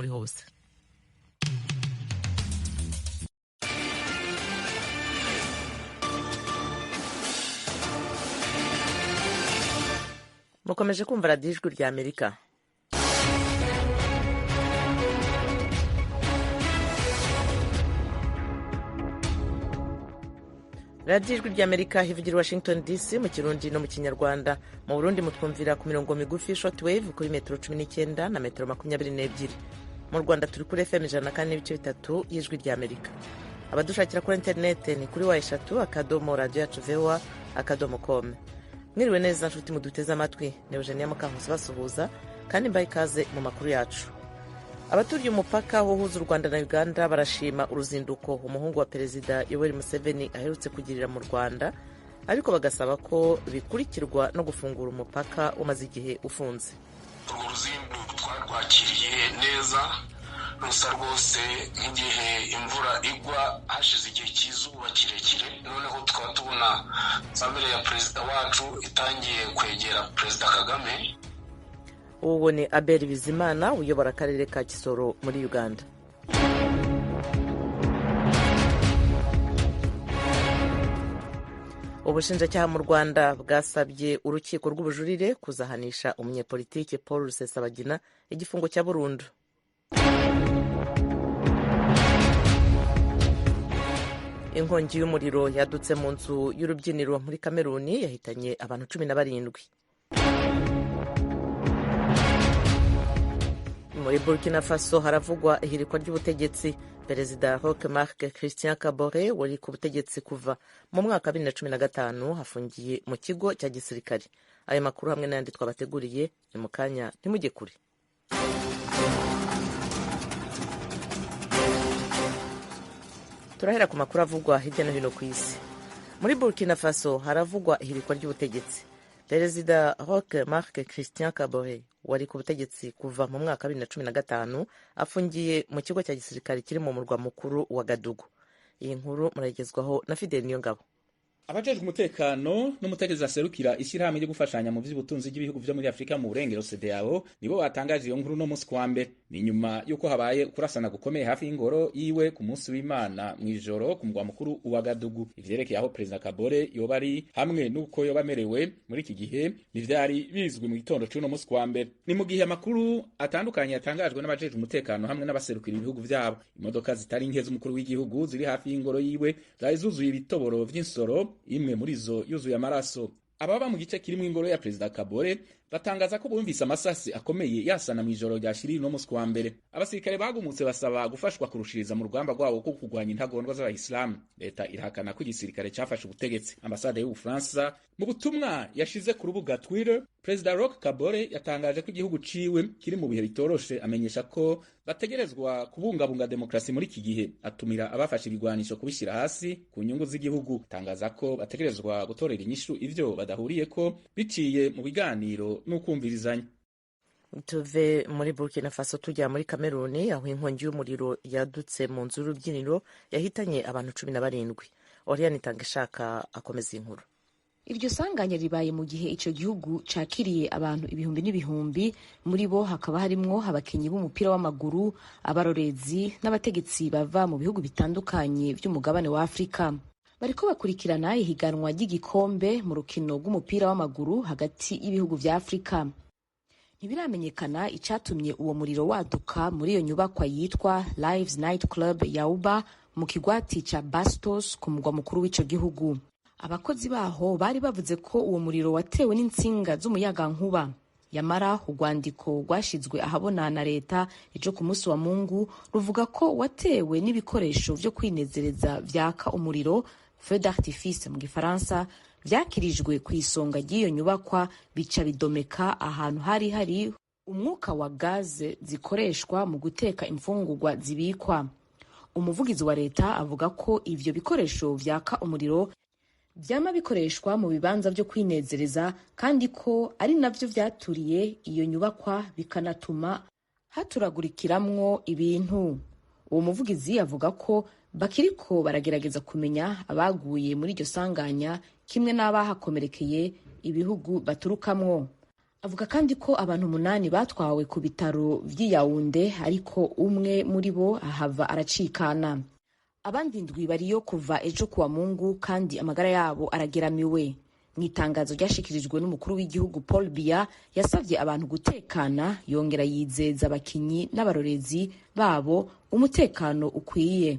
Muri hose. Mukomeje kumva radiyo Ijwi rya Amerika. Radiyo Ijwi rya Amerika ivugira i Washington DC mu Kirundi no mu Kinyarwanda. Mu Burundi mutwumvira ku mirongo migufi, short wave, kuri metero 19 na metero 22. Mu Rwanda turi kuri FM 104.3 y'Ijwi rya Amerika. Abadushakira kuri interinete ni kuri www.radioyacuvoa.com. Mwiriwe neza nshuti muduteze amatwi, ni Eugenia Mukankusi basuhuza kandi mbaye ikaze mu makuru yacu. Abaturiye umupaka uhuza u Rwanda na Uganda barashima uruzinduko umuhungu wa Perezida Yoweri Museveni aherutse kugirira mu Rwanda, ariko bagasaba ko bikurikirwa no gufungura umupaka umaze igihe ufunze. Urwo ruzinduko twarwakiriye neza, rusa rwose nk'igihe imvura igwa hashize igihe cy'izuba kirekire, noneho tukaba tubona famire ya perezida wacu itangiye kwegera Perezida Kagame. Uwo ni Abel Bizimana uyobora akarere ka Kisoro muri Uganda. Ubushinjacyaha mu Rwanda bwasabye urukiko rw'ubujurire kuzahanisha umunyepolitiki Paul Rusesabagina igifungo cya burundu. Inkongi y'umuriro yadutse mu nzu y'urubyiniro muri Kameruni yahitanye abantu 17. Muri Burkina Faso haravugwa ihirikwa ry'ubutegetsi. Perezida Roch Marc Christian Kabore wari ku butegetsi kuva mu mwaka wa 2015 afungiye mu kigo cya gisirikare. Ayo makuru hamwe n'ayandi twabateguriye ni mu kanya, ntimujye kure. Turahera ku makuru avugwa hirya no hino ku isi. Muri Burkina Faso haravugwa ihirikwa ry'ubutegetsi. Perezida Roch Marc Christian Kabore wari ku butegetsi kuva mu mwaka wa 2015 afungiye mu kigo cya gisirikare kiri mu murwa mukuru wa Gadugu. Iyi nkuru murayigezwaho na Fidel Niyongabo. Abajejwe umutekano n'umutegetsi aserukira ishyirahamwe ryo gufashanya mu vy'ubutunzi bw'ibihugu vyo muri Afurika mu burengero, CEDEAO, nibo batangaje iyo nkuru no munsi kwa mbere. Ni nyuma y'uko habaye kurasana gukomeye hafi y'ingoro yiwe ku munsi w'Imana mw'ijoro ku mugwa mukuru wa Gadugu. Ivyerekeye aho Perezida Kabore yoba ari hamwe n'uko yoba amerewe muri iki gihe ntivyari bizwi mu gitondo c'uno munsi kwa mbere. Ni mu gihe amakuru atandukanye yatangajwe n'abajejwe umutekano hamwe n'abaserukira ibihugu vyabo. Imodoka zitari nke z'umukuru w'igihugu ziri hafi y'ingoro yiwe zari zuzuye ibitoboro vy'insoro, imwe muri zo yuzuye amaraso. Ababa mu gice kirimo ingoro ya Perezida Kabore batangaza ko bumvise amasasi akomeye yasana mw'ijoro ryashiriye uno musi wa mbere. Abasirikare bagumutse basaba gufashwa kurushiriza mu rugamba rwabo rwo kurwanya intagondwa z'Abayisilamu. Leta irahakana ko igisirikare cafashe ubutegetsi. Ambasade y'Ubufaransa mu butumwa yashize ku rubuga Twitter, Perezida Roch Kabore yatangaje ko igihugu ciwe kiri mu bihe bitoroshe, amenyesha ko bategerezwa kubungabunga demokrasi muri iki gihe, atumira abafashe ibigwanisho kubishyira hasi ku nyungu z'igihugu, tangaza ko bategerezwa gutorera inyishu ivyo badahuriyeko biciye mu biganiro n'ukumvirizanya. Tuve muri Burkina Faso tujya muri Kameruni, aho inkongi y'umuriro yadutse mu nzu y'urubyiniro yahitanye abantu 17. Oriane Itangishaka akomeza inkuru. Iryo sanganya ribaye mu gihe ico gihugu cakiriye abantu ibihumbi n'ibihumbi, muri bo hakaba harimwo abakinyi b'umupira w'amaguru, abarorezi n'abategetsi bava mu bihugu bitandukanye vy'umugabane wa Afurika. Bariko bakurikirana ihiganwa ry'igikombe mu rukino rw'umupira w'amaguru hagati y'ibihugu vya Afurika. Ntibiramenyekana icatumye uwo muriro waduka muri iyo nyubakwa yitwa Lives Night Club ya Uba mu kigwati ca Bastos ku mugwa mukuru w'ico gihugu. Abakozi baho bari bavuze ko uwo muriro watewe n'intsinga z'umuyagankuba. Yamara urwandiko rwashizwe ahabona na leta ejo ku munsi wa Mungu ruvuga ko watewe n'ibikoresho vyo kwinezereza vyaka umuriro, feu d'artifice mu gifaransa, vyakirijwe ku isonga ry'iyo nyubakwa bica bidomeka ahantu hari hari umwuka wa gaze zikoreshwa mu guteka imfungurwa zibikwa. Umuvugizi wa leta avuga ko ivyo bikoresho vyaka umuriro vyama bikoreshwa mu bibanza vyo kwinezereza, kandi ko ari navyo vyaturiye iyo nyubakwa bikanatuma haturagurikiramwo ibintu. Uwo muvugizi avuga ko bakiriko baragerageza kumenya abaguye muri iryo sanganya kimwe n'abahakomerekeye ibihugu baturukamwo. Avuga kandi ko abantu 8 batwawe ku bitaro vy'i Yaounde, ariko umwe muri bo ahava aracikana. Abandi 7 bariyo kuva ejo kuwa Mungu kandi amagara yabo arageramiwe. Mu itangazo ryashikirijwe n'umukuru w'igihugu Paul Biya, yasavye abantu gutekana, yongera yizeza abakinyi n'abarorezi babo umutekano ukwiye.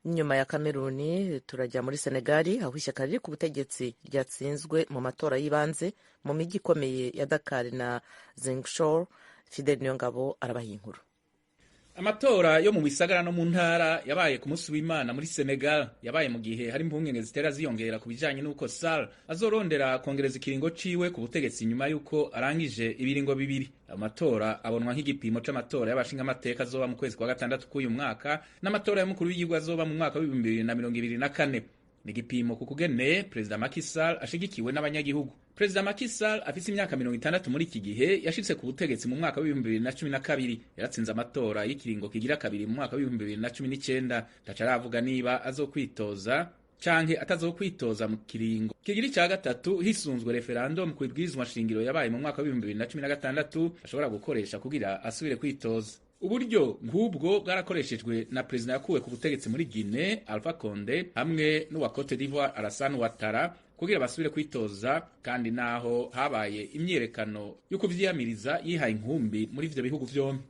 Nyuma ya Kameruni turajya muri Senegali, aho ishyaka riri ku butegetsi ryatsinzwe mu matora y'ibanze mu mijyi ikomeye ya Dakar na Ziguinchor. Fidel Niyongabo arabaha inkuru. Amatora yo mu bisagara no mu ntara yabaye ku munsi w'Imana muri Senegal yabaye mu gihe hari impungenge zitera ziyongera ku bijanye n'uko Sall azorondera kongereza ikiringo ciwe ku butegetsi nyuma y'uko arangije ibiringo 2. Amatora abonwa nk'igipimo c'amatora y'abashingamateka azoba mu kwezi kwa gatandatu k'uyu mwaka n'amatora y'umukuru w'igihugu azoba mu mwaka w'ibihumbi 2024. Ni igipimo ku kugene Perezida Macky Sall ashigikiwe n'abanyagihugu. Perezida Macky Sall afise imyaka 60 muri iki gihe, yashitse ku butegetsi mu mwaka w'ibihumbi 2012. Yaratsinze amatora y'ikiringo kigira kabiri mu mwaka w'ibihumbi 2019. Ntaco aravuga niba azokwitoza canke atazokwitoza mu kiringo kigira ica gatatu hisunzwe referendum ku ibwirizwa nshingiro yabaye mu mwaka w'ibihumbi 2016 ashobora gukoresha kugira asubire kwitoza. Uburyo nk'ubwo bwarakoreshejwe na perezida yakuwe ku butegetsi muri Guinea Alpha Condé hamwe n'uwa Cote d'Ivoire Alassane Ouattara kugira basubire kwitoza, kandi naho habaye imyerekano yo kuvyiyamiriza yihaye inkumbi muri ivyo bihugu vyombi.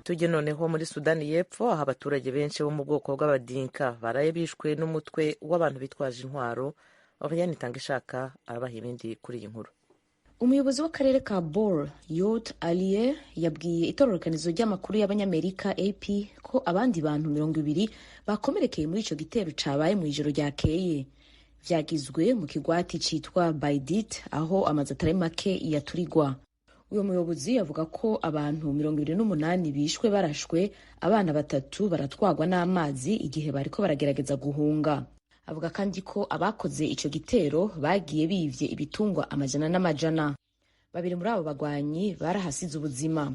Tujye noneho muri Sudani y'Epfo, aho abaturage benshi bo mu bwoko bw'Abadinka baraye bishwe n'umutwe w'abantu bitwaje intwaro. Oriane Itangishaka arabaha ibindi kuri iyi nkuru. Umuyobozi w'akarere ka Bor, Yot Alier, yabwiye itororokanizo ry'amakuru y'Abanyamerika AP ko abandi bantu 20 bakomerekeye muri ico gitero cabaye mu ijoro ryakeye. Vyagizwe mu kigwati citwa Baidit, aho amazu atari make yaturigwa. Uyo muyobozi avuga ko abantu 28 bishwe barashwe, abana 3 baratwagwa n'amazi igihe bariko baragerageza guhunga. Avuga kandi ko abakoze ico gitero bagiye bivye ibitungwa amajana n'amajana. 2 muri abo bagwanyi barahasize ubuzima.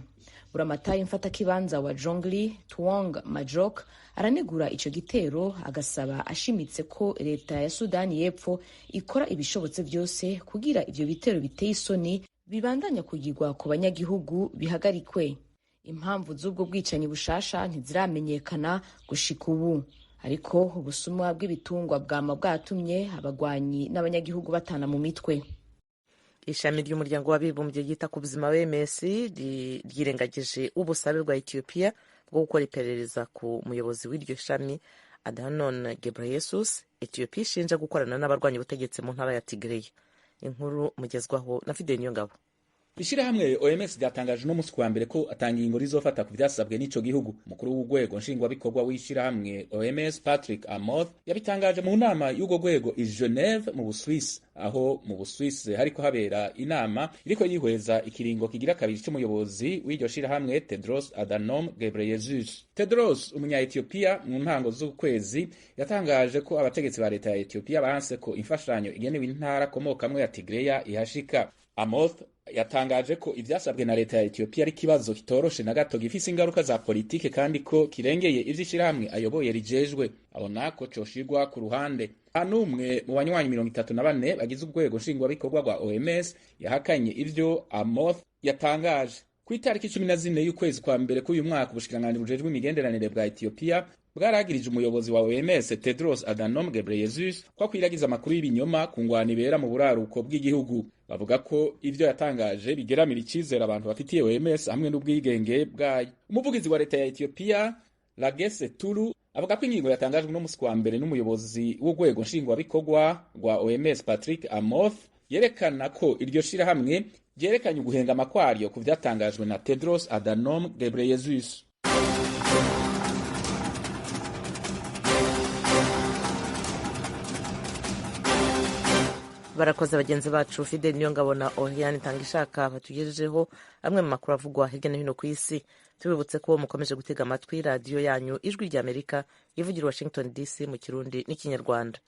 Buramatari mfatakibanza wa Jongli, Tuong Majok, aranegura ico gitero, agasaba ashimitse ko leta ya Sudani y'Epfo ikora ibishobotse vyose kugira ivyo bitero biteye isoni bibandanya kugirwa ku banyagihugu bihagarikwe. Impamvu z'ubwo bwicanyi bushasha ntiziramenyekana gushika ubu, ariko ubusumwa bw'ibitungwa bwama bwatumye abagwanyi n'abanyagihugu batana mu mitwe. Ishami ry'umuryango w'abibumbye ryita ku buzima WMS ryirengagije ubusabe bwa Ethiopia bwo gukora iperereza ku muyobozi w'iryo shami Adhanom Ghebreyesus. Ethiopia ishinja gukorana n'abarwanya ubutegetsi mu ntara ya Tigray. Inkuru mugezwaho na Fidel Niyongabo. Ishirahamwe OMS ryatangaje no musi wa mbere ko atanga ingingo rizofata ku vyasabwe n'ico gihugu. Umukuru w'urwego nshingwabikorwa w'ishirahamwe OMS Patrick Amoth yabitangaje mu nama y'urwo rwego i Geneve mu Busuwisi, aho mu Busuwisi hariko habera inama iriko yihweza ikiringo kigira kabiri c'umuyobozi w'iryo shirahamwe Tedros Adhanom Ghebreyesus. Tedros, umunya-Ethiopia, mu ntango z'ukwezi yatangaje ko abategetsi ba leta ya Ethiopia banse ko imfashanyo igenewe intara akomokamwo ya Tigreya ihashika. Amoth yatangaje ko ivyasabwe na leta ya Ethiopia ari kibazo kitoroshe na gato, gifise ingaruka za politike kandi ko kirengeye ivy'ishirahamwe ayoboye rijejwe, abona ko coshirwa ku ruhande. Anumwe mu banywanyi 34 bagize urwego nshingwabikorwa rwa OMS yahakanye ivyo Amoth yatangaje. Ku itariki 14 y'ukwezi kwa mbere k'uyu mwaka, ubushikiranganji bujejwe imigenderanire bwa Ethiopia bwaragirije umuyobozi wa OMS Tedros Adhanom Ghebreyesus ko akwiragiza amakuru y'ibinyoma ku ngwano ibera mu buraruko bw'igihugu. Bavuga ko ivyo yatangaje bigeramira icizere abantu bafitiye OMS hamwe n'ubwigenge bwayo. Umuvugizi wa leta ya Ethiopia Lagesse Tulu avuga ko ingingo yatangajwe no musi wa mbere n'umuyobozi w'urwego nshingwabikorwa rwa OMS Patrick Amoth yerekana ko iryo shirahamwe ryerekanye uguhengama kwaryo ku vyatangajwe na Tedros Adhanom Ghebreyesus. Barakoze bagenzi bacu Fidel Niyongabo na Oriane Tangishaka batugejejeho amwe mu makuru avugwa hirya no hino ku isi. Tubibutse ko mukomeje gutega amatwi radiyo yanyu Ijwi rya Amerika ivugira Washington DC mu Kirundi n'Ikinyarwanda.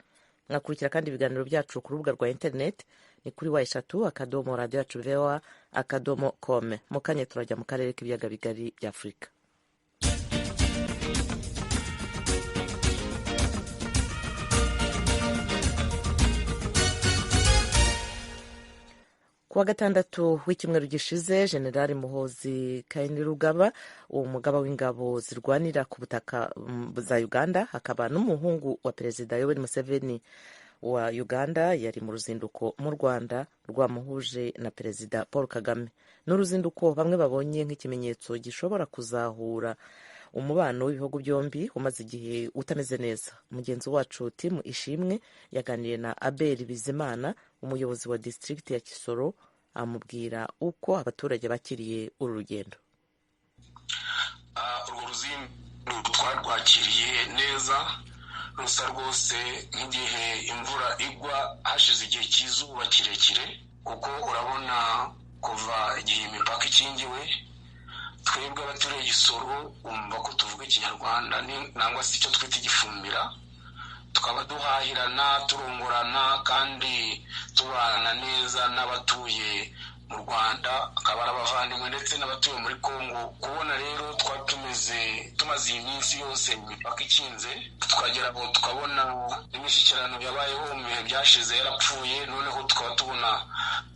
Mwakurikira kandi ibiganiro byacu ku rubuga rwa internet ni kuri w3 radio yacu voa.com. Mu kanya turajya mu karere k'ibiyaga bigari bya Afurika. Kuwa gatandatu w'icyumweru gishize, Generali Muhozi Kainerugaba, umugaba w'ingabo zirwanira ku butaka za Uganda, akaba n'umuhungu wa Perezida Yoweri Museveni wa Uganda, yari mu ruzinduko mu Rwanda rwamuhuje na Perezida Paul Kagame. Ni uruzinduko bamwe babonye nk'ikimenyetso gishobora kuzahura umubano w'ibihugu byombi umaze igihe utameze neza. Mugenzi wacu Timu Ishimwe yaganiriye na Abel Bizimana, umuyobozi wa district ya Kisoro, amubwira uko abaturage bakiriye uru rugendo. Urwo ruzinduko twarwakiriye neza, rusa rwose nk'igihe imvura igwa hashize igihe cy'izuba kirekire, kuko urabona kuva igihe imipaka ikingiwe, twebwe abaturiye Gisoro wumva ko tuvuga Ikinyarwanda nangwa se icyo twita igifumbira, tukaba duhahirana, turungurana kandi tubana neza n'abatuye mu Rwanda, akaba ari abavandimwe ndetse n'abatuye muri Kongo. Kubona rero twari tumaze iyi minsi yose imipaka ikinze, tukagera aho tukabona n'imishyikirano yabayeho mu bihe byashize yarapfuye, noneho tukaba tubona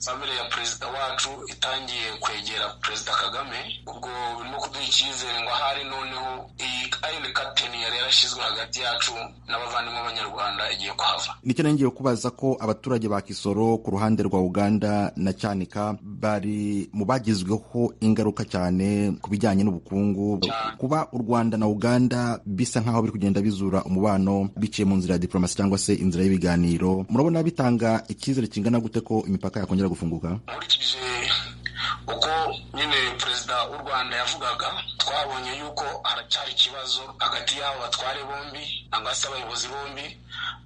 famire ya perezida wacu itangiye kwegera Perezida Kagame. Ubwo birimo kuduha icyizere ngo ahari noneho iyi ayini kateni yari yarashyizwe hagati yacu n'abavandimwe b'Abanyarwanda igiye kuhava. Nicyo ngiye kubaza, ko abaturage ba Kisoro ku ruhande rwa Uganda na Cyanika bari mu bagizweho ingaruka cyane ku bijyanye n'ubukungu. Kuba u Rwanda na Uganda bisa nk'aho biri kugenda bizura umubano biciye mu nzira ya diplomasi cyangwa se inzira y'ibiganiro, murabona bitanga icyizere kingana gute ko imipaka yakongera gufunguka? Nkurikije uko nyine perezida w'u Rwanda yavugaga, twabonye yuko haracyari ikibazo hagati y'abo batware bombi nangwa se abayobozi bombi,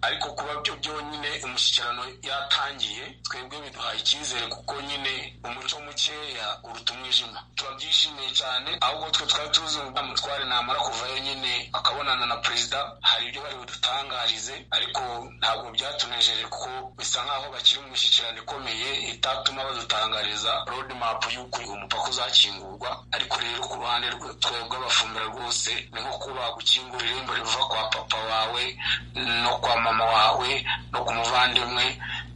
ariko kuba byo byonyine umushyikirano yatangiye, twebwe biduhaye icyizere, kuko nyine umuco mukeya uruta umwijima. Turabyishimiye cyane, ahubwo twe twari tuzi ngo mutware namara kuvayo nyine akabonana na perezida hari ibyo bari budutangarize, ariko ntabwo byatunejeje kuko bisa nk'aho bakiri mu mishyikirano ikomeye itatuma badutangariza road map y'uko umupaka uzakingurwa. Ariko rero ku ruhande twebwe abafumbira rwose ni nko kuba gukingura irembo riva kwa papa wawe no kwa mama wawe no ku muvandimwe.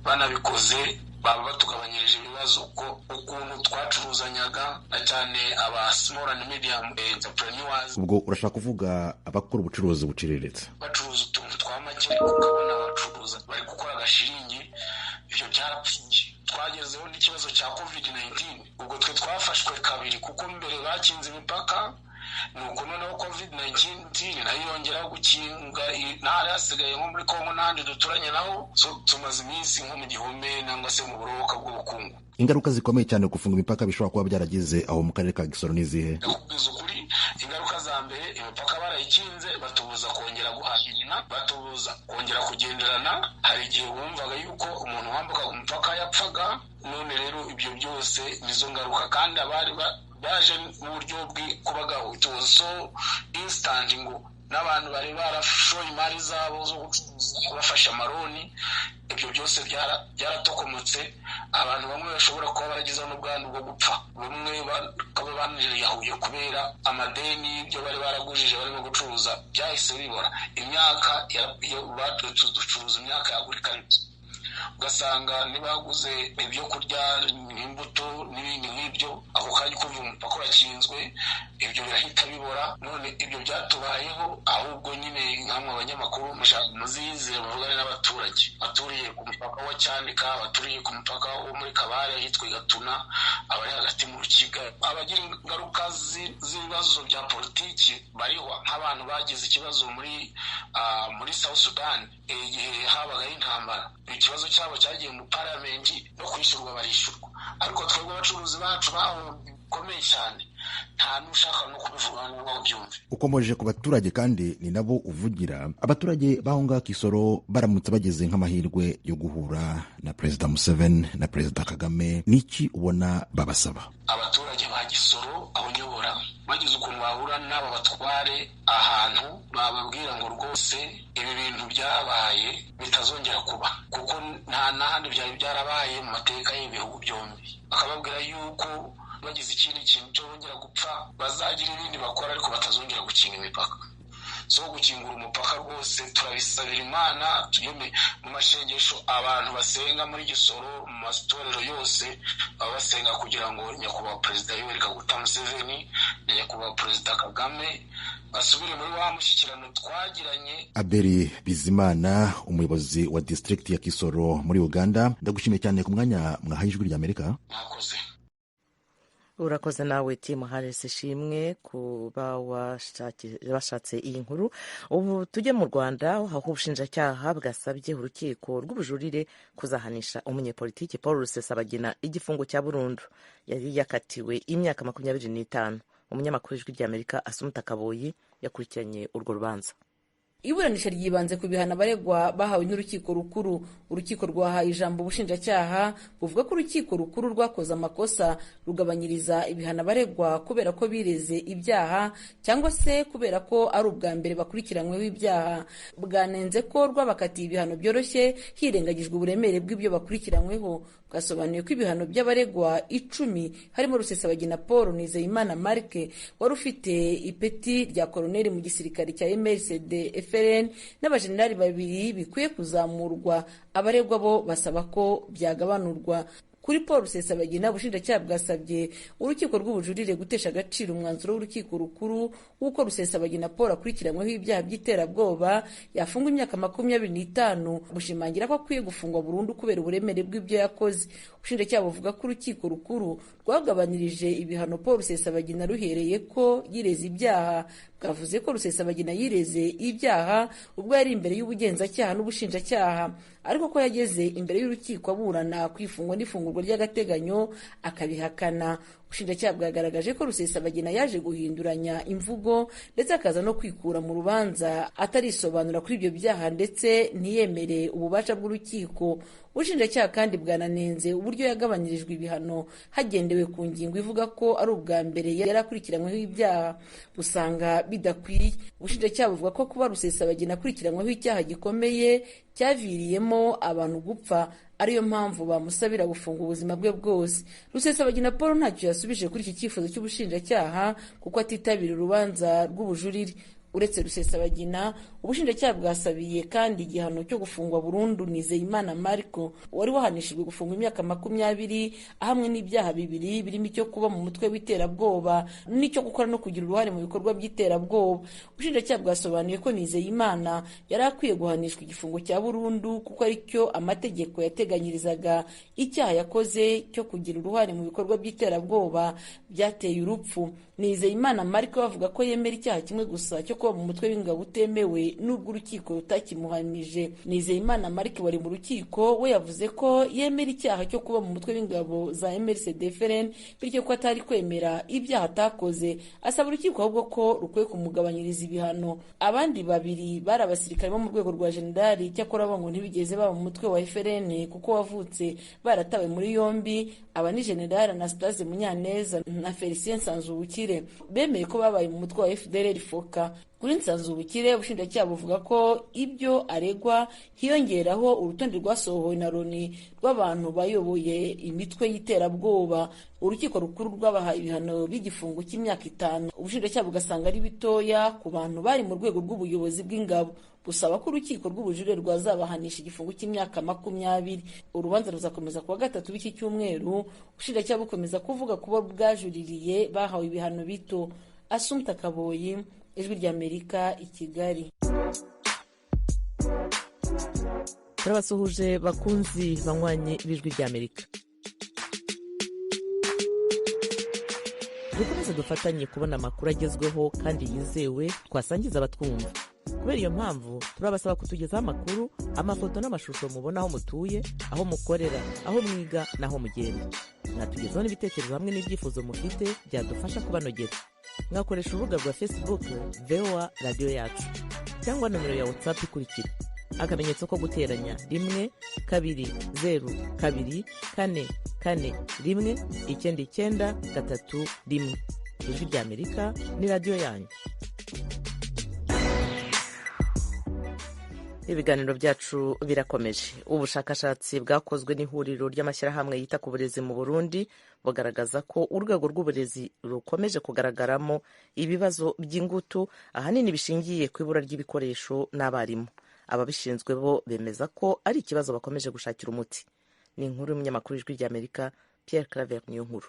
Banabikoze baba batugabanyirije ibibazo, ko ukuntu twacuruzanyaga na cyane aba small and medium entrepreneurs. Ubwo urashaka kuvuga abakora ubucuruzi buciriritse, bacuruza utuntu twa make, ukabona bacuruza bari gukora agashiringi, ibyo byarapfuye. Twagezeho n'ikibazo cya COVID-19, ubwo twe twafashwe kabiri, kuko mbere bakinze imipaka, nuko noneho COVID-19 nayo yongeraho gukinga ntari hasigaye nko muri Kongo n'ahandi duturanye naho. So tumaze iminsi nko mu gihome nangwa se mu buroboka bw'ubukungu. Ingaruka zikomeye cyane gufunga imipaka bishobora kuba byaragize aho mu karere ka Gisoro n'izihe? Ndakubwiza ukuri, ingaruka za mbere, imipaka barayikinze, batubuza kongera guhahirana, batubuza kongera kugenderana. Hari igihe wumvaga yuko umuntu wambukaga umupaka yapfaga, none rero ibyo byose nizo ngaruka. Kandi abari baje mu buryo bw'ikubagahu, it was so instant, ngo n'abantu bari barashoye imari zabo zo gucuruza bafashe amaroni, ibyo byose byaratokomotse. Abantu bamwe bashobora kuba baragize n'ubwandu bwo gupfa, bamwe bakaba banariyahuye kubera amadeni y'ibyo bari baragujije barimo gucuruza byahise bibora. Imyaka ducuruza imyaka yagurika, ugasanga nibaguze ibyo kurya imbuto n'ibindi nk'ibyo, ako kanya ukumva umupaka urakinzwe, ibyo birahita bibora. None ibyo byatubayeho. Ahubwo nyine nkamwe abanyamakuru muzizire muvugane n'abaturage baturiye ku mupaka wa Cyanika, baturiye ku mupaka wo muri Kabare ahitwa Gatuna, abari hagati mu Rukiga, abagira ingaruka z'ibibazo bya politiki bariho, nk'abantu bagize ikibazo muri South Sudan igihe habagaho intambara, ikibazo cyabo cyagiye mu paramenti no kwishyurwa barishyurwa. Ariko twebwe abacuruzi bacu bahombye bikomeye cyane, nta n'ushaka no kubivuga ngo ubyumve. Ukomoje ku baturage kandi ni nabo uvugira. Abaturage b'aho ngaho Kisoro baramutse bageze nk'amahirwe yo guhura na Perezida Museveni na Perezida Kagame, niki ubona babasaba? Abaturage ba Gisoro aho nyobora bagize ukuntu bahura n'aba batware ahantu, bababwira ngo rwose ibi bintu byabaye bitazongera kuba, kuko nta n'ahandi byari byarabaye mu mateka y'ibihugu byombi. Bakababwira yuko bagize ikindi kintu cyo bongera gupfa bazagira ibindi bakora, ariko batazongera gukinga imipaka. So gukingura umupaka rwose turabisabira Imana, tujye mu mashengesho, abantu basenga muri Gisoro mu matorero yose baba basenga kugira ngo nyakubahwa Perezida Yoweri Kaguta Museveni na nyakubahwa Perezida Kagame basubire muri wa mushyikirano twagiranye. Abeli Bizimana, umuyobozi wa district ya Kisoro muri Uganda, ndagushimiye cyane ku mwanya mwahaye Ijwi rya Amerika. Mwakoze. Urakoze nawe Tim Harris Ishimwe kuba washatse iyi nkuru. Ubu tujye mu Rwanda, aho ubushinjacyaha bwasabye urukiko rw'ubujurire kuzahanisha umunyepolitiki Paul Rusesabagina igifungo cya burundu. Yari yakatiwe imyaka 25. Umunyamakuru w'Ijwi ry'Amerika Asumuta Kaboyi yakurikiranye urwo rubanza. Iburanisha ryibanze ku bihano abaregwa bahawe n'urukiko rukuru. Urukiko rwahaye ijambo ubushinjacyaha buvuga ko urukiko rukuru rwakoze amakosa rugabanyiriza ibihano abaregwa kubera ko bireze ibyaha cyangwa se kubera ko ari ubwa mbere bakurikiranyweho ibyaha. Bwanenze ko rwabakatiye ibihano byoroshye hirengagijwe uburemere bw'ibyo bakurikiranyweho. Bwasobanuye ko ibihano by'abaregwa 10 harimo Rusesabagina Paul, Nizeyimana Marc wari ufite ipeti rya koroneli mu gisirikare cya MRCD FLN n'abajenerali 2 bikwiye kuzamurwa. Abaregwa bo basaba ko byagabanurwa. Kuri Paul Rusesabagina, ubushinjacyaha bwasabye urukiko rw'ubujurire gutesha agaciro umwanzuro w'urukiko rukuru w'uko Rusesabagina Paul akurikiranyweho ibyaha by'iterabwoba yafungwa imyaka 25, bushimangira ko akwiye gufungwa burundu kubera uburemere bw'ibyo yakoze. Ubushinjacyaha buvuga ko urukiko rukuru rwagabanirije ibihano Paul Rusesabagina ruhereye ko yireze ibyaha. Bwavuze ko Rusesabagina yireze ibyaha ubwo yari imbere y'ubugenzacyaha n'ubushinjacyaha, ariko ko yageze imbere y'urukiko aburana kwifungwa n'ifungurwa ry'agateganyo akabihakana. Ubushinjacyaha bwagaragaje ko Rusesabagina yaje guhinduranya imvugo ndetse akaza no kwikura mu rubanza atarisobanura kuri ibyo byaha ndetse ntiyemere ububasha bw'urukiko. Ubushinjacyaha kandi bwananenze uburyo yagabanyirijwe ibihano hagendewe ku ngingo ivuga ko ari ubwa mbere yari akurikiranyweho ibyaha, busanga bidakwiye. Ubushinjacyaha buvuga ko kuba Rusesabagina akurikiranyweho icyaha gikomeye cyaviriyemo abantu gupfa ariyo mpamvu bamusabira gufunga ubuzima bwe bwose. Rusesabagina Paul ntacyo yasubije kuri iki cyifuzo cy'ubushinjacyaha kuko atitabira urubanza rw'ubujurire. Uretse Rusesabagina, ubushinjacyaha bwasabiye kandi igihano cyo gufungwa burundu Nizeyimana Marco wari wahanishijwe gufungwa imyaka 20 ahamwe n'ibyaha 2 birimo icyo kuba mu mutwe w'iterabwoba n'icyo gukora no kugira uruhare mu bikorwa by'iterabwoba. Ubushinjacyaha bwasobanuye ko Nizeyimana yari akwiye guhanishwa igifungo cya burundu kuko aricyo amategeko yateganyirizaga icyaha yakoze cyo kugira uruhare mu bikorwa by'iterabwoba byateye urupfu. Nizeyimana Marco bavuga ko yemera icyaha kimwe gusa cyo kuba mu mutwe w'ingabo utemewe nubwo urukiko rutakimuhamije. Nizeyimana Marc wari mu rukiko we yavuze ko yemera icyaha cyo kuba mu mutwe w'ingabo za MRCD FLN, bityo ko atari kwemera ibyaha atakoze, asaba urukiko ahubwo ko rukwiye kumugabanyiriza ibihano. Abandi 2 bari abasirikare bo mu rwego rwa jenerali, cyakora bo ngo ntibigeze baba mu mutwe wa FLN kuko wavutse baratawe muri yombi. Aba ni General Anastase Munyaneza na Felicien Nsanzubukire, bemeye ko babaye mu mutwe wa FDLR FOCA. Kuri Nsanzubukire, ubushinjacyaha buvuga ko ibyo aregwa hiyongeraho urutonde rwasohowe na Loni rw'abantu bayoboye imitwe y'iterabwoba. Urukiko rukuru rwabahaye ibihano by'igifungo cy'imyaka 5, ubushinjacyaha bugasanga ari bitoya ku bantu bari mu rwego rw'ubuyobozi bw'ingabo, busaba ko urukiko rw'ubujurire rwazabahanisha igifungo cy'imyaka 20. Urubanza ruzakomeza kuwa 3 w'iki cyumweru, ubushinjacyaha bukomeza kuvuga kuba bwajuririye bahawe ibihano bito. Asumta Kaboyi, Ijwi ry'Amerika, i Kigali. Turabasuhuje bakunzi banywanyi b'Ijwi ry'Amerika. Dukomeze dufatanye kubona amakuru agezweho kandi yizewe twasangiza abatwumva. Kubera iyo mpamvu turabasaba kutugezaho amakuru, amafoto n'amashusho mubona aho mutuye, aho mukorera, aho mwiga n'aho mugenda. Mwatugezaho n'ibitekerezo hamwe n'ibyifuzo mufite byadufasha kubanogera. Mwakoresha urubuga rwa Facebook VOA radiyo yacu cyangwa nomero ya WhatsApp ikurikira: akamenyetso ko guteranya 1 2 0 2 4 4 1 9 9 3 1. Ijwi ry'Amerika ni radiyo yanyu. Ibiganiro byacu birakomeje. Ubushakashatsi bwakozwe n'ihuriro ry'amashyirahamwe yita ku burezi mu Burundi bugaragaza ko urwego rw'uburezi rukomeje kugaragaramo ibibazo by'ingutu, ahanini bishingiye ku ibura ry'ibikoresho n'abarimu. Ababishinzwe bo bemeza ko ari ikibazo bakomeje gushakira umuti. Ni inkuru y'umunyamakuru w'Ijwi ry'Amerika, Pierre Claver Niyonkuru.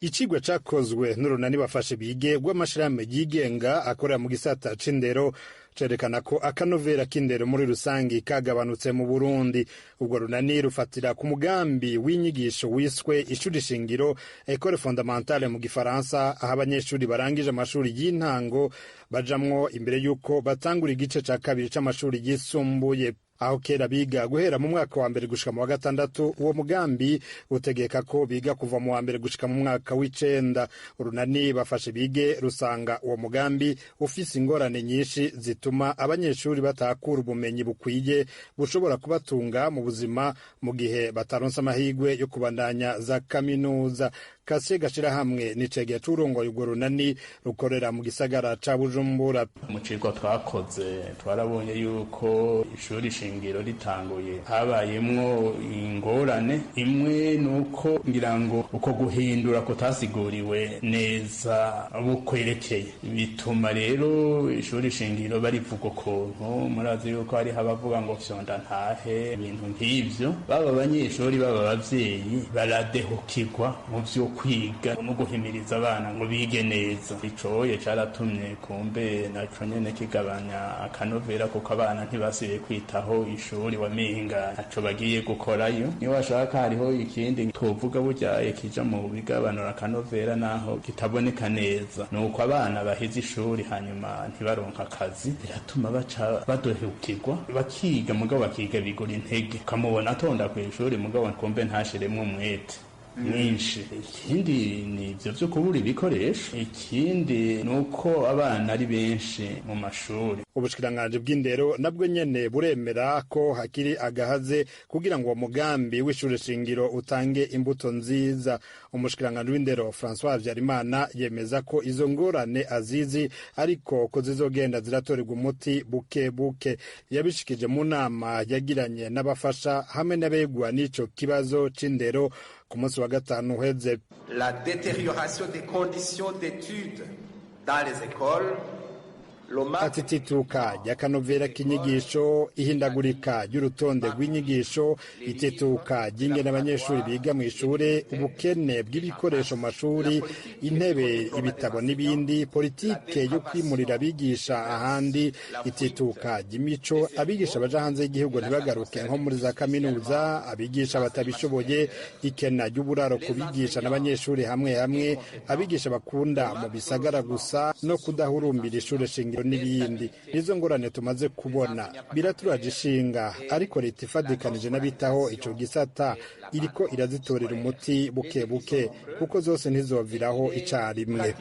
Icigwa cakozwe n'urunani Bafashe Bige rw'amashirahamwe yigenga akorera mu gisata c'indero cerekana ko akanovera k'indero muri rusangi kagabanutse mu Burundi. Ubwo runani rufatira ku mugambi w'inyigisho wiswe ishuri shingiro, école fondamentale mu gifaransa, aho abanyeshuri barangije amashuri y'intango bajamwo imbere y'uko batangura igice ca kabiri c'amashuri yisumbuye. Aho kera biga guhera mu mwaka wa mbere gushika mu wa gatandatu, uwo mugambi utegeka ko biga kuva mu wa mbere gushika mu mwaka w'icenda. Urunani Bafashe Bige rusanga uwo mugambi ufise ingorane nyinshi zituma abanyeshuri batakura ubumenyi bukwiye bushobora kubatunga mu buzima mu gihe bataronse amahirwe yo kubandanya za kaminuza. Kase Gashirahamwe ni cegera c'urongoye urwo runani rukorera mu gisagara ca Bujumbura. Mu cigwa twakoze twarabonye yuko ishuri shingiro ritanguye habayemwo ingorane imwe, nuko ngira ngo uko guhindura kutasiguriwe neza bukwerekeye, bituma rero ishuri shingiro barivuga ukuntu. Murazi yuko hariho abavuga ngo fyonda ntahe, ibintu nk'ivyo. Baba abanyeshuri, baba abavyeyi, baradehukirwa mu vyo kwiga no guhimiriza abana ngo bige neza. Icoye caratumye kumbe naco nyene kigabanya akanovera, kuko abana ntibasubiye kwitaho ishuri, wamenga ntaco bagiye gukorayo. Niyo washaka hariho ikindi twovuga burya kija mu bigabanura akanovera naho kitaboneka neza, nuko abana baheze ishuri hanyuma ntibaronka akazi, biratuma baca badohukirwa bakiga, mugabo bakiga bigura intege, ukamubona atonda kw'ishuri mugabo kumbe ntashiremwo umwete mwinshi. Ikindi ni ivyo vyo kubura ibikoresho, ikindi ni uko abana ari benshi mu mashuri. Ubushikiranganji bw'indero nabwo nyene buremera ko hakiri agahaze kugira ngo uwo mugambi w'ishure shingiro utange imbuto nziza. Umushikiranganji w'indero François Habyarimana yemeza ko izo ngorane azizi, ariko ko zizogenda ziratorerwa umuti buke buke. Yabishikije mu nama yagiranye n'abafasha hamwe n'abegwa n'ico kibazo c'indero ku munsi wa gatanu uheze. La détérioration des conditions d'études dans les écoles. Ati itituka ry'akanovera k'inyigisho, ihindagurika ry'urutonde rw'inyigisho, itituka ry'ingene abanyeshuri biga mu ishure, ubukene bw'ibikoresho mu mashuri, intebe, ibitabo n'ibindi, politike yo kwimurira abigisha ahandi, itituka ry'imico, abigisha baja hanze y'igihugu ntibagaruke nko muri za kaminuza, abigisha batabishoboye, ikena ry'uburaro ku bigisha n'abanyeshuri hamwe hamwe, abigisha bakunda mu bisagara gusa, no kudahurumbira ishure shingiro n'ibindi. Nizo ngorane tumaze kubona, biraturaje ishinga, ariko leta ifadikanije n'abitaho ico gisata iriko irazitorera umuti buke buke, kuko zose ntizoviraho icarimwe.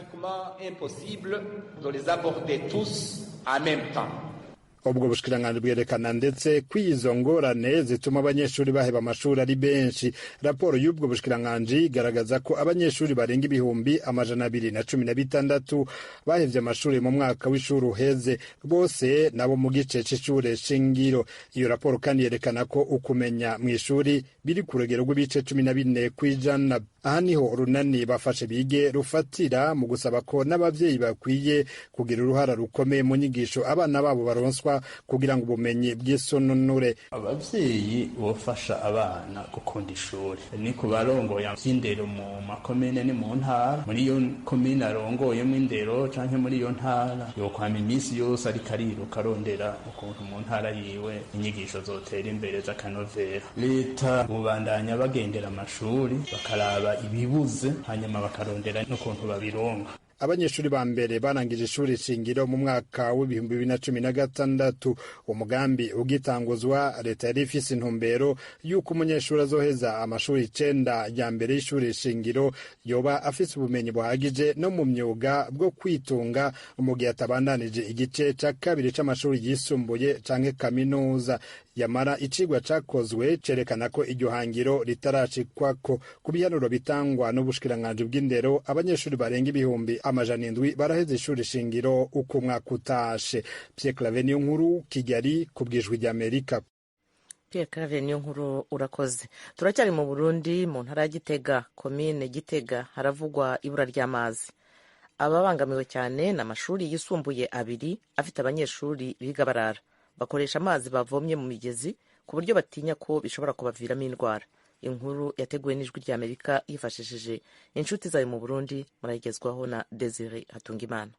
Ubwo bushikiranganji bwerekana ndetse ko izo ngorane zituma abanyeshuri baheba amashuri ari benshi. Raporo y'ubwo bushikiranganji igaragaza ko abanyeshuri barenga 216,000 bahevye amashuri mu mwaka w'ishuri uheze, bose nabo mu gice c'ishure shingiro. Iyo raporo kandi yerekana ko ukumenya mu ishuri biri ku rugero rw'ibice 14%. Aha niho urunani Bafashe Bige rufatira mu gusaba ko n'abavyeyi bakwiye kugira uruhara rukomeye mu nyigisho abana babo baronswa kugira ngo ubumenyi bw'isununure. Abavyeyi bofasha abana gukunda ishuri, ni ku barongoye vy'indero mu makomine ni mu ntara. Muri iyo komine arongoyemwo indero canke muri iyo ntara, yokwama iminsi yose ariko ariruka arondera ukuntu mu ntara yiwe inyigisho zotera imbere z'akanovera. Leta bubandanya bagendera amashuri bakaraba ibibuze, hanyuma bakarondera n'ukuntu babironka. Abanyeshuri ba mbere barangije ishuri shingiro mu mwaka w'2016. Umugambi ugitanguzwa, leta yari ifise intumbero y'uko umunyeshuri azoheza amashuri 9 ya mbere y'ishuri shingiro yoba afise ubumenyi buhagije no mu myuga bwo kwitunga mu gihe atabandanije igice ca kabiri c'amashuri yisumbuye canke kaminuza. Yamara icigwa cakozwe cerekana ko iryo hangiro ritarashikwako. Ku bihanuro bitangwa n'ubushikiranganji bw'indero, abanyeshuri barenga ibihumbi 700 baraheza ishuri shingiro uko umwaka utashe. Pierre Claver niyo nkuru, Kigali, ku bw'Ijwi ry'Amerika. Pierre Claver niyo nkuru, urakoze. Turacyari mu Burundi, mu ntara ya Gitega, komine Gitega, haravugwa ibura ry'amazi. Ababangamiwe cyane ni amashuri yisumbuye abiri afite abanyeshuri biga barara, bakoresha amazi bavomye mu migezi ku buryo batinya ko bishobora kubaviramo indwara. Inkuru yateguwe n'Ijwi ry'Amerika yifashishije inshuti zayo mu Burundi, murayigezwaho na Desire Hatungimana.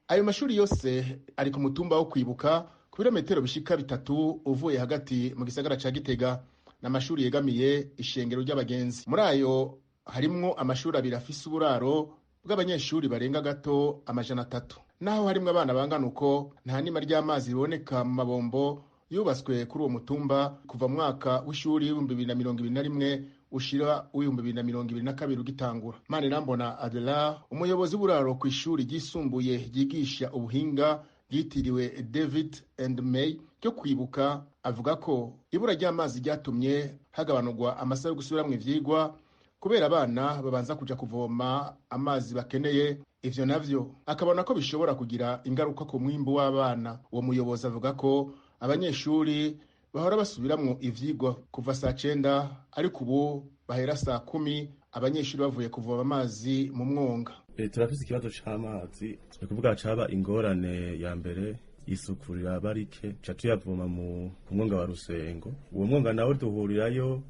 Ayo mashuri yose ari ku mutumba wo Kwibuka, ku birometero bishika 3 uvuye hagati mu gisagara ca Gitega. N'amashuri yegamiye ishengero ry'abagenzi. Muri ayo harimwo amashuri abiri afise uburaro bw'abanyeshuri barenga gato 300. Naho harimwo abana bangana uko, nta nima ry'amazi riboneka mu mabombo yubatswe kuri uwo mutumba kuva mu mwaka w'ishuri 2021 ushira 2022 ugitangura. Manirambona Adela, umuyobozi w'uburaro ku ishuri ryisumbuye ryigisha ubuhinga ryitiriwe David and May ryo Kwibuka, avuga ko ibura ry'amazi ryatumye hagabanurwa amasaha yo gusubiramwo ivyigwa kubera abana babanza kuja kuvoma amazi bakeneye. Ivyo navyo akabona ko bishobora kugira ingaruka ku mwimbu w'abana. Uwo muyobozi avuga ko abanyeshuri bahora basubiramwo ivyigwa kuva saa 9, ariko ubu bahera saa 10 abanyeshuri bavuye kuvoma amazi mu mwonga. Turafise ikibazo c'amazi, ni kuvuga caba ingorane ya mbere isuku riraba rike, ca tuyavoma mu mwonga wa Rusengo. Uwo mwonga nawe duhurirayo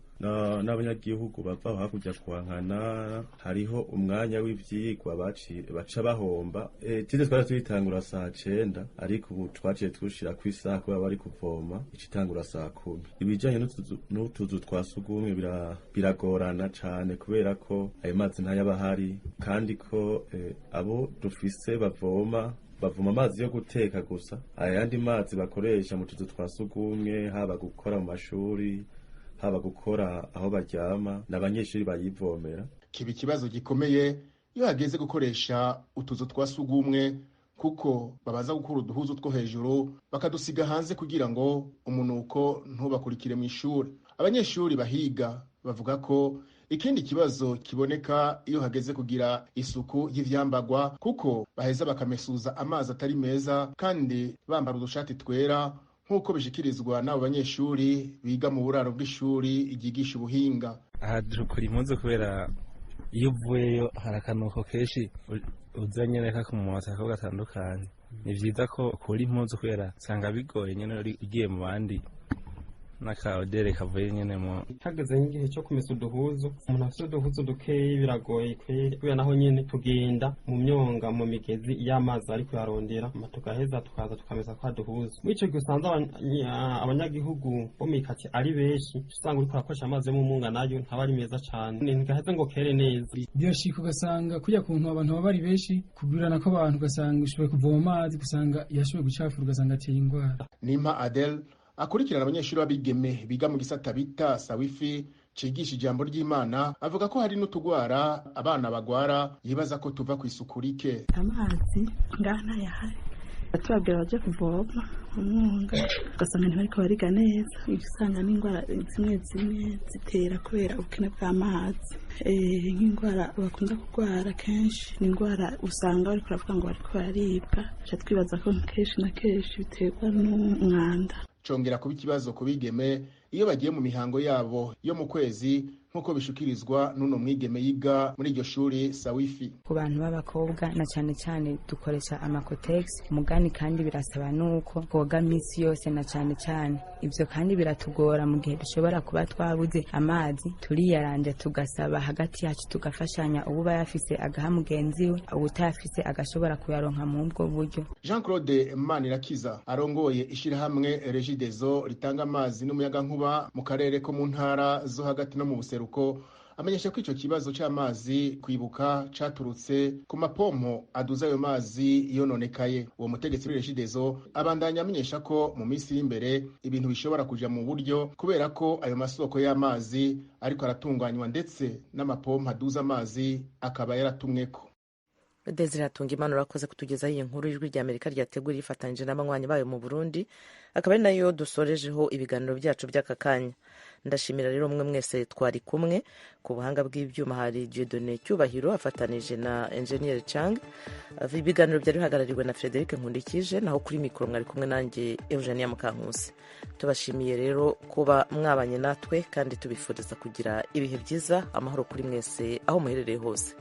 n'abanyagihugu bava hakurya kwa Nkana. Hariho umwanya w'ivyigwa baca bahomba. Tize twari tuyitangura saa 9, ariko ubu twaciye tushira kw'isaha kubera bari kuvoma icitangura saa 10. Ibijanye n'utuzu twa sugumwe biragorana cane kubera ko ayo mazi ntayaba ahari, kandi ko abo dufise bavoma amazi yo guteka gusa, ayandi mazi bakoresha mu tuzu twa sugumwe, haba gukora mu mashuri, haba gukora aho baryama, n'abanyeshuri bayivomera. Kiba ikibazo gikomeye iyo hageze gukoresha utuzu twa sugumwe, kuko babaza gukura uduhuzu two hejuru bakadusiga hanze kugira ngo umunuko ntubakurikire mu ishuri. Abanyeshuri bahiga bavuga ko ikindi kibazo kiboneka iyo hageze kugira isuku y'ivyambagwa, kuko baheza bakamesuza amazi atari meza kandi bambara udushati twera, nk'uko bishikirizwa n'abo banyeshuri biga mu buraro bw'ishuri ryigisha ubuhinga. Aha dukora impuzu kubera iyo uvuyeyo hari akanuko kenshi uzanye reka ku mumotsi gatandukanye. Ni vyiza ko ukura impuzu kubera usanga bigoye nyene ugiye mu bandi n'akaodere kavuye nyene mu hageze nk'igihe cyo kumesa uduhuzu, umuntu afite uduhuzu dukeyi biragoye kubera naho nyene tugenda mu myonga mu migezi y'amazi ariko yarondera tugaheza tukaza tukamesa kwa duhuzu. Muri ico gihe usanze abanyagihugu bo mw'ikati ari benshi, usanga uriko urakoresha amazi yo mu mwonga nayo ntaba ari meza cane, ntigaheze ngo kere neza. Birashika ugasanga kurya kuntu abantu baba bari benshi, kugwirana kw'abantu, ugasanga ushoboye kuvoma amazi, ugasanga yashoboye gucafura, ugasanga ateye ingwara. Nimpa Adele akurikirana abanyeshuri b'abigeme biga mu gisata bita Sawifi cigisha ijambo ry'Imana, avuga ko hari n'utugwara abana bagwara yibaza ko tuva ku isuku rike. Amazi ngaha ntayahari, tubabwira baje kuvoma umwonga, ugasanga ntibariko bariga neza, usanga n'indwara zimwe zimwe zitera kubera ubukene bw'amazi. Nk'indwara bakunda kurwara kenshi ni indwara usanga bariko baravuga ngo bariko bararibwa, ca twibaza ko kenshi na kenshi biterwa n'umwanda. Congera kuba ikibazo ku bigeme iyo bagiye mu mihango yabo yo mu kwezi, nk'uko bishikirizwa n'uno mwigeme yiga muri iryo shuri Sawifi. Ku bantu b'abakobwa na cyane cyane dukoresha amakotegisi umugani, kandi birasaba nuko koga minsi yose na cyane cyane ibyo, kandi biratugora mu gihe dushobora kuba twabuze amazi, turiyaranja tugasaba hagati yacu tugafashanya, uba yafise agaha mugenzi we, ubutafise agashobora kuyaronka mu ubwo buryo. Jean Claude Manirakiza arongoye ishirahamwe Regideso ritanga amazi n'umuyagankuba mu karere ko mu ntara zo hagati no mu buseruko, amenyesha ko ico kibazo c'amazi Kwibuka caturutse ku mapompo aduza ayo mazi yononekaye. Uwo mutegetsi w'i Regideso abandanya amenyesha ko mu minsi y'imbere ibintu bishobora kuja mu buryo, kubera ko ayo masoko y'amazi ariko aratunganywa, ndetse n'amapompo aduza amazi akaba yaratumweko. Desire Hatungimana, urakoze kutugezaho iyi nkuru Ijwi rya Amerika ryateguye rifatanyije n'abanywanyi bayo mu Burundi, akaba ari nayo dusorejeho ibiganiro byacu by'aka kanya. Ndashimira rero mwe mwese twari kumwe. Ku buhanga bw'ibyuma hari Dieudonné Cyubahiro afatanije na Engineer Chang. Ibiganiro byari bihagarariwe na Frederic Nkundikije, naho kuri mikoro mwari kumwe nanjye Eugenia Mukankusi. Tubashimiye rero kuba mwabanye natwe, kandi tubifuriza kugira ibihe byiza, amahoro kuri mwese aho muherereye hose.